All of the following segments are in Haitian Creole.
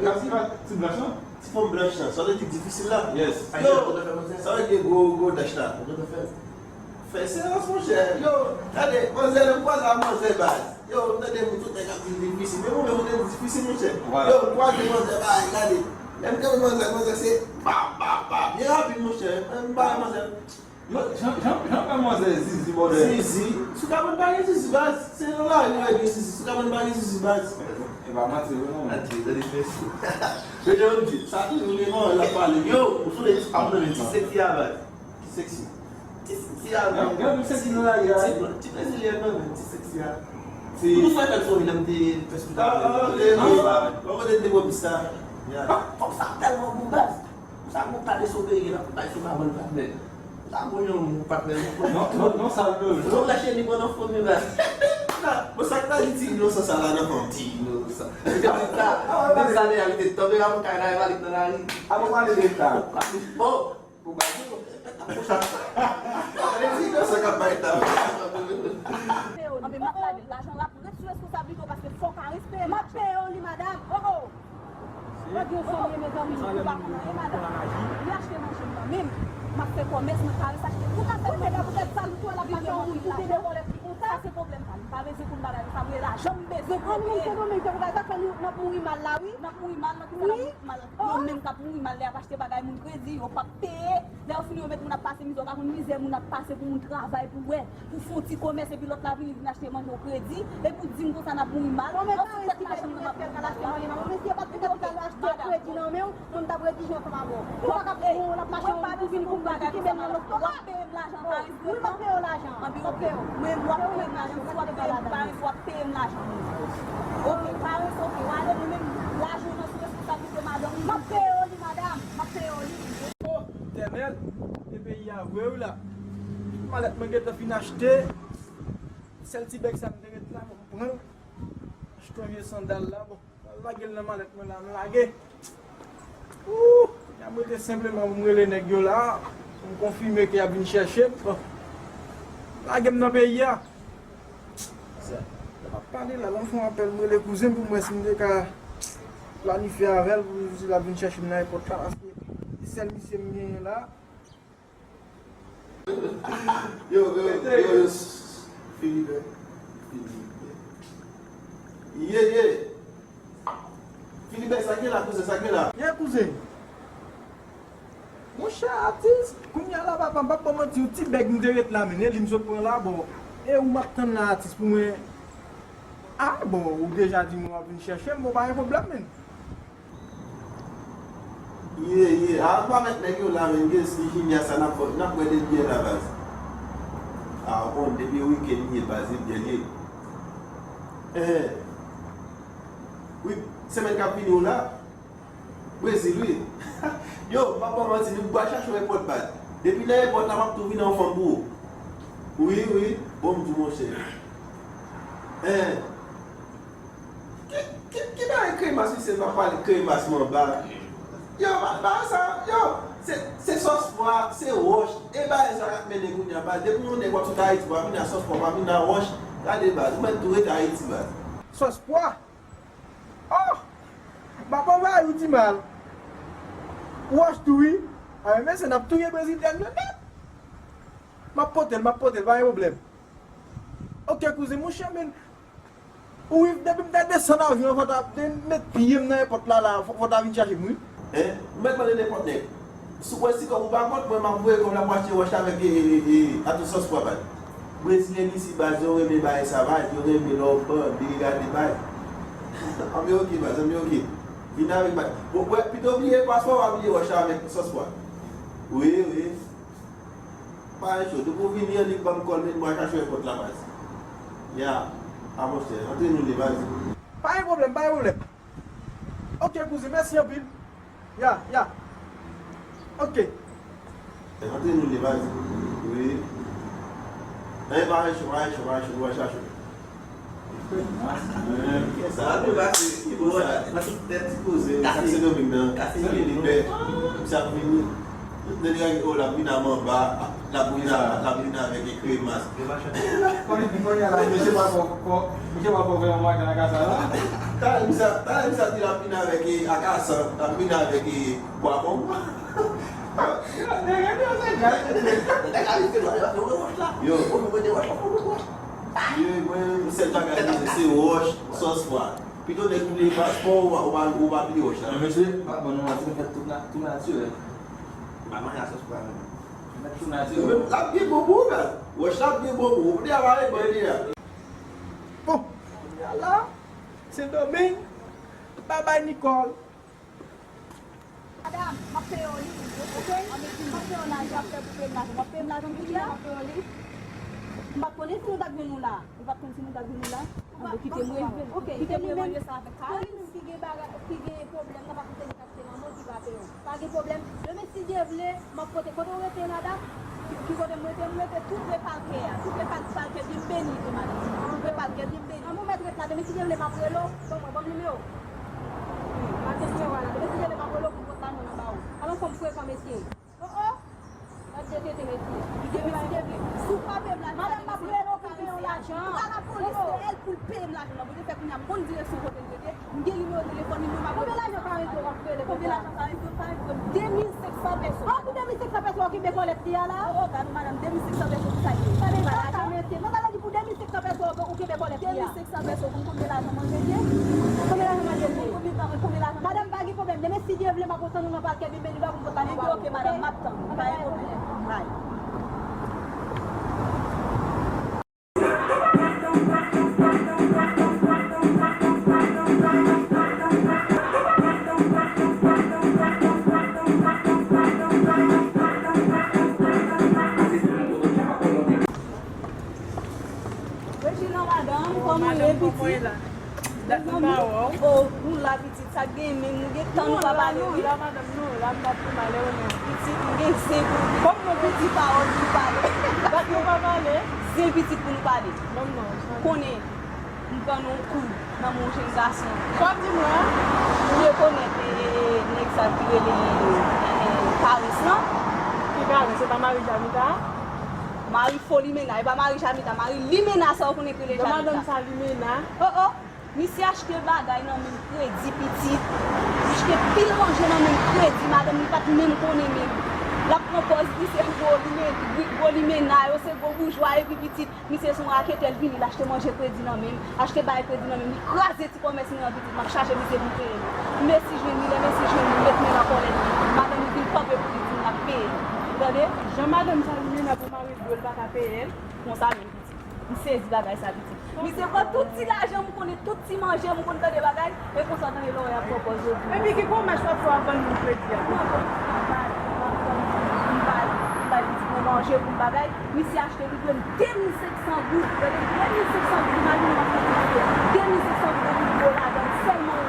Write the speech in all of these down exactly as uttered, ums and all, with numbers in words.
Brezil. Ti blanch lan? Ti fanm blanch lan. Sa vle di difisil la? Yes. Yo, sa vle di gwo, gwo dach la. Fè seryez, monchè. Yo, gade, manzè, lè m kwaze ak manzè baz. Yo, m tande moun tout nèg ap di difisil. Men mwen menm, mwen te di difisil, monchè. Yo, m kwaze manzè, bay, gade. Lè m kanpe manzè, manzè se bap, bap, bap. Byen rapid, monchè. Lè m bay manzè. Yo, jan, jan, jan fè manzè zizi, bòdè. Zizi. Sou kabann pa gen zizi, baz. Se nan lari, wi, gen zizi. Sou kabann pa gen zizi, baz. E pa manti, vre, non. Manti, tande, mèsi. Men jan m di, sa toujou gen manzè l ap pale. Yo, ou sou le ti, ap nan le ti seksi a, baz. Ti seksi. Ti, ti a, gen, gen moun seksi nan lari a, wi. Ti, ti brezilyen nan, men, ti seksi a. Ti. Pou nou fè tèl fò, lè m te fè sou ta. Ah, ah, eh, ah, ah, kote te bon sa. Ya. Ah, fòk sa tèlman bon baz. Sa bon pale sou peyi la, pou bay sou babon la. Men. Sa bon yon moun patnè. Non, non, non, sa l dwe. Fòk la cheni pran nan fòm yo baz. Bon, sa k ta di ti inosan sa la nan fòm? Ti inosan. Depi sa, depi sa, li te tonbe la, mwen kay la, li nan lari. A bon, pale de sa. Bon. Pou bay di konsa. Sa k ap bay ta. Anben, m ap lage l. Lajan l ap ret sou responsablite w paske fò w ka respeye l. M ap peye w li, madanm. Oh, oh. Mwen gen yon fanmi, mezanmi, ou pa konn anyen, madanm. Li achte manje m nan men m. M ap fè kòmès, mwen ka res achte tout afè mwen. Poutèt sa, poutèt sa, nou tou, l ap mache an moun, poutèt de vòlè ki konsa. Sa se pwoblèm pa li. M pa bezwen pou l bagay sa, m rele lajan m bezwen pou l peye. An nou menm, se nou menm, se pou sa k fè nou, n ap mouri mal la, wi. N ap mouri mal, nan ki sa n ap mouri mal? Yo menm k ap mouri mal lè y ap achte bagay moun kredi, yo p ap peye. Lè yo fini, yo met moun ap pase mizè, ou pa konn mizè moun ap pase pou moun travay pou wè, pou fè yon ti kòmès, epi lòt la vini, vin achte manje w kredi, epi w di m konsa n ap mouri mal. Bon, men pa reskipè ki mèt fè l al achte manje nan men w, men si yo pa t gen kapital yo achte kredi nan men w, moun t ap redije ansanm avè w. Ou pa ka pou l ap mache, ou vin pou bagay ki te nan lòt. Wi, m ap peye w lajan. Anben, ok. Mwen, w ap peye m lajan. Si w ap peye m, Paris, w ap peye m lajan. Ok, Paris, ok. W ale, mwen menm, lajan w nan sou responsablite madanm ou. M ap peye w li, madanm. M ap peye w li. O, Etènèl, e peyi a vre wi la. Malèt mwen gentan fin achte. Sèl ti bèg sa m te ret la, bon, m pran l. Achte yon vye sandal la, bon. Lage l nan malèt mwen la, m lage. Ooh, y ap rete senpleman pou m rele nèg yo la, pou m konfime ke y ap vin chèche m. Bon. Lage m nan peyi a. Sa, m ap pale la, lè m fè yon apèl, m rele kouzen m pou m wè si m te ka planifye avè l, pou si l ap vin chèche m nan ayewopò la, paske se sèl misye m genyen la. Yo, yo, yo, yo, Philibert. Philibert. Ye, ye. Philibert, sa gen la, kouzen, sa gen la? Ye, kouzen. Monchè, atis, kounye a la, papa, m p ap ba w manti, yon ti bèg m te ret la, men, e li m sot pran la, bon. E ou m ap tann la, atis, pou mwen. Ah, bon, ou deja di m w ap vin chèche m, bon, pa gen pwoblèm, men. Ye, ye. A, pa mèt nèg yo la, men, gen si jimya sa n ap, n ap bwè de byè la, baz. A, ou konn, depi wikenn ye, baz, e byè l ye. Enhen. Wi, semèn k ap vini w la. Brezil, wi. Yo, m ap ba w manti, nou pral chache w ayewopò, baz. Depi nan ayewopò la, m ap tou vin an fanm pou ou. Wi, wi. Bon, m di w, monchè. Enhen. Ki, ki, ki bagay kremas, misye pa pale kremas manba? Yo, ba, ba sa, yo, se, se sòs pwa, se wòch, e bagay sa k ap mennen kounye a, baz. Depi yon nèg w ap sot Ayiti, w ap vin a sòs pwa, w ap vin a wòch, gade, baz, ou mèt tou rete Ayiti, baz. Sòs pwa? Oh! M ap anvayi w di mal. Wòch tou, wi. A, men se n ap touye brezilyèn yo nèt. M ap pote l, m ap pote l, pa gen pwoblèm. Ok, kouzen, monchè, men. Wi, depi m te desann avyon an, fò w ta te met pye m nan ayewopò la, la, fò, fò w ta vin chache m, wi. Hein? Ou mèt mande nenpòt nèg. Si w wè si kòb ou pa kont, mwen, m ap voye kòb la pou achte wòch avèk, e, e, e, atou sòs pwa, baz. Brezilyen isi, baz, yo renmen bagay sa, baz. Yo renmen lè w bande, gade, baz. Anben, ok, baz, anben, ok. Vin avèk, baz. Bon, wè, pito bliye paspò, pa bliye wòch la avèk sòs pwa. Wi, wi. Pa gen cho. Depi w vini an, li ban m kòl, men mwen chache yon pòt la, baz. Ya, a monchè, antre nou de, baz. Pa gen pwoblèm, pa gen pwoblèm. Ok, kouzen, mèsi anpil. Ya, ya. Ok. Antre nou de, baz. Wi. Nan, pa gen cho, pa gen cho, pa gen cho, nou pral chache. Sa ap pase, ki bon sa? Nan tout tèt ti koze, Sendomeng nan, se li libè. Misye ap vini. Tout nèg yo, oh, l ap vini a manba, l ap vini a, l ap vini avèk ekri mas. Konnen, konnen la, misye pa fò, fò, misye pa fò fè yon bagay nan kasa la. Talè misye, talè misye ap di l ap vini avèk, eh, akasan, l ap vini avèk, eh, bwa kongo. Nèg la vin fè wòch la. Yo. Yo, mwen, sèl bagay mwen se wòch, sòs pwa. Pito nèg vle paspò, ou pa, ou pa, ou pa bliye wòch la. Men mesye, pa ban nou manti, nou fè tout na-, tout natirèl. Pa manje sòs pwa, non. Nou fè tout natirèl. L ap byen bon pou ou, gad. Wòch la ap byen bon pou ou. Ou te avale, bon, li a. Bon, kounye a la, Sendomeng, babay Nicole. Madanm, m ap peye w li, oke? M ap peye w lajan, w ap fè pou peye m lajan. W ap peye m lajan kounye a? M ap peye w li. M pa t konnen si nou t ap jwenn nou la. M pa t konn si nou t ap jwenn nou la. Anben, kite m regle. Oke, kite m regle sa avèk Karis. Polis ki gen bagay, ki gen pwoblèm nan pa kite li kase nan men w ki va peye w. Pa gen pwoblèm. Demen, si Dye vle, m ap pote. Kote w rete, madanm? Ki, ki kote m rete? M rete tou pre palkè a. Tou pre pal-, palkè Bienveni, wi, madanm. Tou pre palkè Bienveni. An, ou mèt ret la. Demen, si Dye vle, m ap rele w. Ban mwen, ban m nimewo. Wi, m ap gen nimewo a la. Demen, si Dye vle, m ap rele w pou m pot lajan nan ba ou. Alò, fò m frekan, mesye. Oh, oh. Gad de tete, mesye. Li te vle, li te vle. Si w frape m la, madanm, m ap rele w pou peye w lajan. Ou pa lapolis, se èl pou l peye m lajan nan. Pou te fè kounye a, m konn direksyon kote l rete. M gen nimewo telefòn li, m ap rele. Konbyen lajan sa rete w ap rele? Konbyen lajan sa rete w? Sa rete de mil senk san pèso. Oh, pou de mil senk san pèso w kenbe kòlèt li a la? Oh, oh, gad ou, madanm, de mil senk san pèso pou sa ye. Sa deja sa, mesye. Non, sa vle di pou de mil senk san pèso w kenbe kòlèt li a. De mil senk san pèso pou konbyen lajan manje l ye? Konbyen lajan manje l ye? Konbyen, konbyen lajan? Madanm, pa gen pwoblèm. Demen, si Dye vle, m ap tann ou nan palkè Bienveni la pou m pot lajan ba ou. Oke, madanm, m ap tann ou. Pa gen pwoblèm. Bye. Rejina, madanm, kòman w ye, pitit? Mezanmi, oh, nou la, pitit, sa k gen menm, nou gen tan nou pa pale, wi. Non, la, madanm, non, la, m pa pi mal, e ou menm? Pitit, m gen zen pou, kòm nou gen ti pawòl pou nou pale. Dat nou pa pale? Zen pitit pou nou pale. Konnen, m pran yon kou nan men yon jenn gason. Sa w di mwen an? Ou rekonèt, e, e, e, nèg sa ki rele, e, e, Karis lan? Ki Karis? Se pa mari Jamita a? Mari fo Limena, e pa mari Jamita, mari Limena sa ou konnen k rele Jamita. Madanm sa Limena. Oh, oh. Misye achte bagay nan men m, kredi pitit. Li achte pil manje nan men m, kredi, madanm li pa t menm konnen menm. L ap pran pòz li se gwo Lime-, gwo Limena yo, se gwo boujwa, epi pitit, misye se yon raketè, l vini, l achte manje kredi nan men m, achte bagay kredi nan men m, li kraze ti kòmès mwen an, pitit, m ap chache misye pou m peye l. Mesye jwenn li, lè mesye jwenn li, l met men nan kòlèt li. Madanm li vin kanpe pou li di m l ap peye l. Ou tande? Jan madanm sa Limena pou mari l dwe, l pa ka peye l? Konsa menm. M sezi bagay sa, pitit. Misye pran tout ti lajan m, konnen tout ti manje m, konn tande bagay, e konsa tande lè w ap pran pòz yo. Epi ki kòmès w ap fè w ap vann moun kredi a? M bay, m bay, m bay, m bay pitit mwen manje pou m bagay. Misye achte, li dwe m de mil senk san goud. Tande, de mil senk san goud, imajine w ap fè de mil senk san goud, epi gwo lajan sèlman,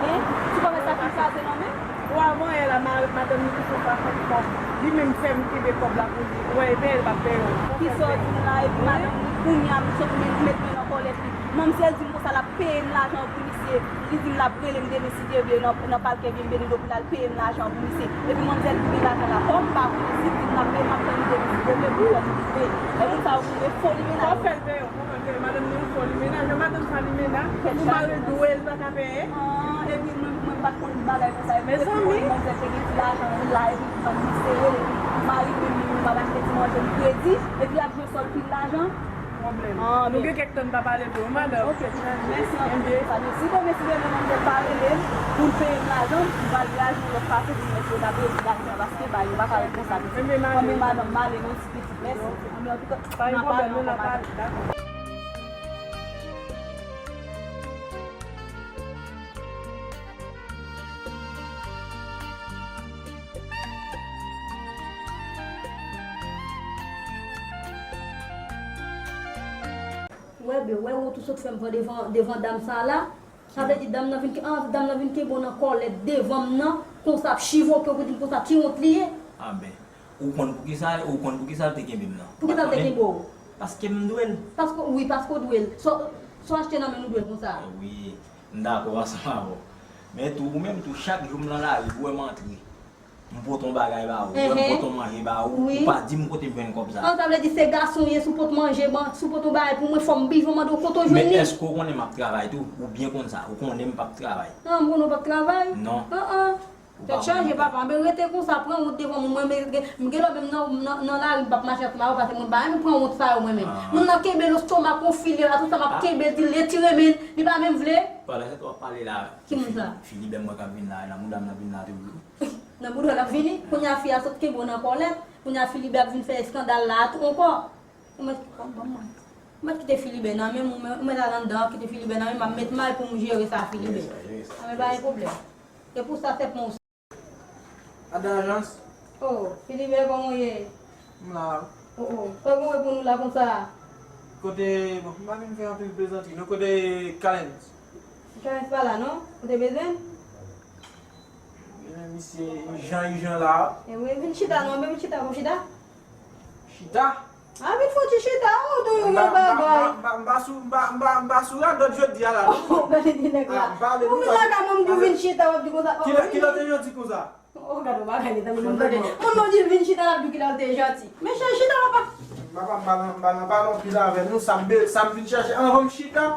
hein? Ti kòmès sa fin kraze nan men m. Bon, avan yè la, ma-, madanm li toujou pa fè kòb. Li menm fè m kenbe kòb la pou li. Ou wè, e peye l p ap peye w. Kisa w di m la, epi madanm li, kounye a, m sot met, met men nan kòlèt li. Manmzèl di m konsa, l ap peye m lajan pou misye. Li di m l ap rele m demen, si Dye vle, nan, nan palkè Bienveni, pou l al peye m lajan pou misye. Epi manmzèl ki gen lajan la, kòm m pa konnen si l di m l ap peye, m ap tann li demen, si Dye vle, pou l peye. E moun sa yo vin fo Limena yo. Fò fè l peye w, fò fè l peye w. Madanm li yon fo Limena, jan madanm sa Limena, pou mari l dwe l pa ka peye. Ah, epi mwen, mwen pa t konn bagay konsa. Epi mezanmi, manzè te gen ti lajan li la, epi li pa t sere, epi mari mwen menm, li pa t achte ti manje m kredi, epi l ap jwe sòl pil lajan. Pwoblèm. Ah, nou gen kèk tan n pa pale vre, wi, madanm. Ok, mèsi anpil pou sa. Mèsi. Bon, mèsi, demen manzè pa rele m pou l peye m lajan, m pral raje yon lòt fason pou mèt yo ta peye ti lajan, paske ba yo pa ka ret konsa. Anben, madanm, m ale, mèsi. Mèsi. Anben, antouka, n a pale ankò, madanm. Wè, ben, wè, wont ou sot fè m pran devan, devan dam sa la. Sa vle di dam nan vin, ah, dam nan vin kenbe w nan kòlèt devan m nan, konsa ap chivoke w pou di m konsa, ki wont li ye? Ah, ben, ou konn poukisa, ou konn poukisa l te kenbe m nan? Poukisa l te kenbe w? Paske m dwe l. Paske, wi, paske w dwe l. Sa w achte nan men l, ou dwe l konsa. Wi, m dakò ansanm avè w. Men tou, ou menm tou, chak jou m nan lari, ou wè m antre. M pote yon bagay ba ou, ou wè m pote yon manje ba ou, ou pa di m kote m jwenn kòb sa. An, sa vle di se gason w ye, si w pot manje, ban, si w pot yon bagay pou mwen, fò m bezwen mande w kote w jwenn li. Men èske w konnen m ap travay tou? Ou byen konn sa, ou konnen m p ap travay. An, m konnen w p ap travay? Non. An, an. Tèt chaje, papa. Men rete konsa, pran wont devan moun. Mwen, men, m gen lè menm nan, nan, nan lari, m p ap mache ansanm avè w, paske mwen pa renmen pran wont sa yo, mwen menm. Moun nan kenbe lestomak, yon fil, li la, tout sa, m ap kenbe l, di l retire men, li pa menm vle. Pandan se tan w ap pale la, ki moun sa? Filibè m wè k ap vin la, nan mouda m nan vin la toujou. Nan bouda l ap vini. Kounye a fi a sot kenbe w nan kòlèt. Kounye a Filibè ap vin fè eskandal la a tou ankò. Ou mèt, ban, ban mwen. Ou mèt kite Filibè nan men m, ou mèt, ou mèt al anndan an, kite Filibè nan men m, m ap met may pou m jere sa Filibè. Jere sa, jere sa. An, men pa gen pwoblèm. E pou sa sèlman w. Adan ajans. Oh, Filibè, kòman w ye? M la. Oh, oh. Kòman w ye pou nou la konsa? Kote, bon, m pa vin fè anpil plezantri, non, kote Kalens? Kalens pa la, non? Ou te bezwen l? Ebyen, misye ijan, ijan la. E wi, vin chita non, vin chita, vin chita. Chita? A, vin fè yon ti chita, ou tou yon bagay. M pa sou, m pa, m pa, m pa sou radòt jodi a la, non. Ou gade ti nèg la. Ou vin lakay mwen, m di w vin chita, w ap di konsa. Kilè, kilè w te janti konsa? Oh, gade yon bagay, mezanmi, moun tande. Moun nan di l vin chita, l ap di w kilè l te janti. Mechan chita, papa. Papa, m pa nan, m pa nan pale anpil avè nou, sa m be-, sa m vin chache, anvan m chita,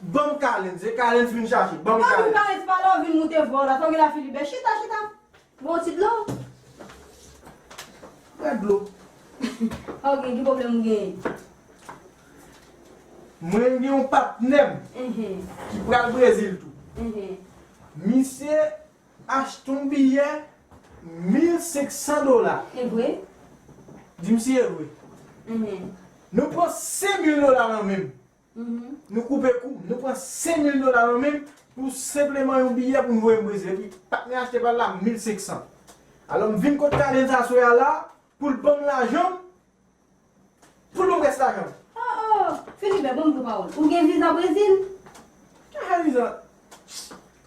ban m Kalens, se Kalens vin chache, ban m Kalens. Ban m Kalens, pa lè w vin moute vò la, sa w gen la Filibè, chita, chita. Bon, ti dlo. Frè dlo. Ok, ki pwoblèm ou genyen? Mwen gen yon patnè m ki pral Brezil tou. Misye achte yon biyè mil senk san dola. E vre? Di m si e vre. Nou pran senk mil dola nan men m. Nou koupe kou, nou pran senk mil dola nan men m pou senpleman yon biyè pou n voye m Brezil. Epi patnè achte pa l la mil senk san. Alò m vin kot Kalens aswè a la pou l ban m lajan m, pou l ban m rès lajan m. Oh, oh, Filibè, ban m di w pawòl. Ou gen viza Brezil? Ki viza?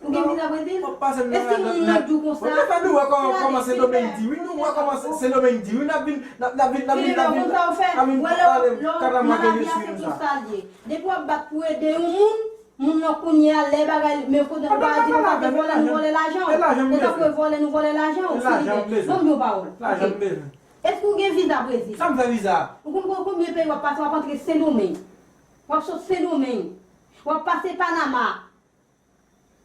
Ou gen viza Brezil? W ap pase m nan radòt. Èske moun nan di w konsa? Bon, nou wè kòman, kòman Sendomeng di, wi. Nou wè kòman Sendomeng di, wi. N ap vin, n ap, n ap vin, n ap vin, n ap vin, n ap vin pale kanaman ke je suis konsa. Depi w ap bat pou ede yon moun, moun nan kounye a, lè bagay, men kote nou pa di konsa, te vòlè, nou vòlè lajan w. E tankou e vòlè, nou vòlè lajan w, Filibè. Ban m di w pawòl. Lajan m bezwen. Èske w gen viza Brezil? Sa m fè viza? Ou konn kon-, konbyen peyi w ap pase, w ap antre Sendomeng. W ap sot Sendomeng. W ap pase Panama.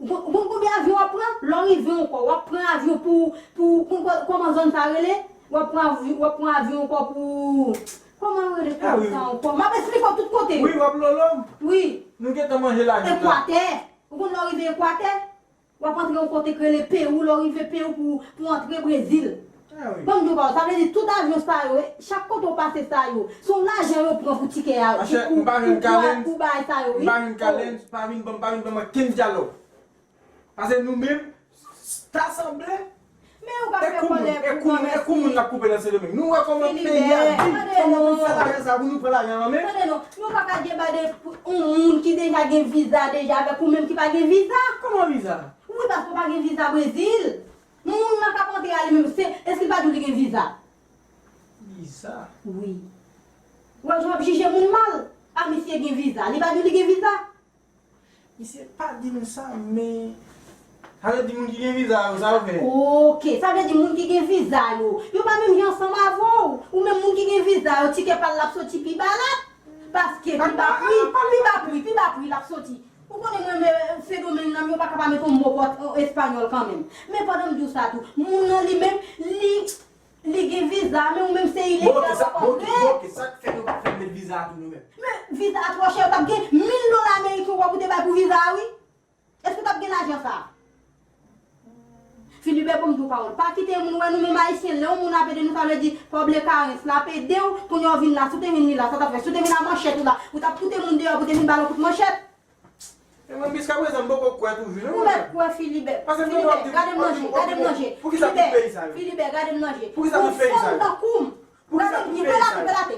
Ou konn, ou konn konbyen avyon w ap pran? Lè w rive ankò, w ap pran avyon pou, pou, pou, kò-, kòman zòn sa rele? W ap pran avy-, w ap pran avyon ankò pou, kòman yo rele peyi sa ankò? M ap esplike w tout kote. Wi, w ap lolo. Wi. Nou gentan manje lajan la. Ekwatè. Ou konn lè w rive Ekwatè, w ap antre yon kote k rele Pewou, lè w rive Pewou pou, pou antre Brezil. Ban m di w pawòl, sa vle di tout avyon sa yo, chak kote w pase sa yo, se yon lajan yo pran pou tikè a, pou, pou, pou, pou bagay sa yo, wi. M pa jwenn Kalens, pa vin ban m, pa vin ban m okenn dyalòg. Paske nou menm, ta sanble, men ou pa fè kòlè pou granmèsi. E kou moun n ap koupe nan Sendomeng. Nou wè kòman peyi a vin, kòman pou fè lajan sa pou nou pran lajan nan men. Tande non, nou pa ka debade pou yon moun ki deja gen viza deja avèk ou menm ki pa gen viza. Kòman viza? Wi, paske w pa gen viza Brezil. Moun nan k ap antre a li menm, se, èske l pa di w li gen viza? Viza? Wi. Ou wè jan w ap jije moun mal? A, misye gen viza. Li pa di w li gen viza? Misye pa di m sa, men sa vle di moun ki gen viza yo, sa yo fè? Oke, sa vle di moun ki gen viza yo, yo pa menm jan ansanm avè w. Ou menm moun ki gen viza yo, tikè pa l ap soti pi ba la. Paske pi ba pri, pi ba pri, pi ba pri l ap soti. Ou konnen mwen, men, Sendomeng nan, yo pa ka pa met yon mo pòt espanyòl kanmenm. Men pandan m di w sa tou, moun nan li menm, li, li gen viza, men ou menm se ilegal w ap antre. Bon, ok, sa k fè nou pa fè met viza a tou nou menm? Men viza a twò chè, yo t ap gen mil dola ameriken w ap ou te bay pou viza a, wi. Èske w t ap gen lajan sa a? Filibè, ban m di w pawòl. Pa kite moun wè nou menm Ayisyen, lè yon moun ap ede nou, sa vle di, pa bliye Kalens la ap ede w, kounye a w vin la, si w te vin li la, sa w t ap fè? Si w te vin a manchèt ou la, ou t ap koute moun deyò pou w te vin ba l yon kout manchèt? E mwen, jiskaprezan, m poko kwè toujou, non. Ou mèt kwè, Filibè. Filibè, gade m nan je, gade m nan je. Poukisa tout peyi sa yo? Filibè, gade m nan je. Poukisa tout peyi sa yo? Ou fanm tankou m. Poukisa tout peyi sa yo? Gade m byen, relate, relate.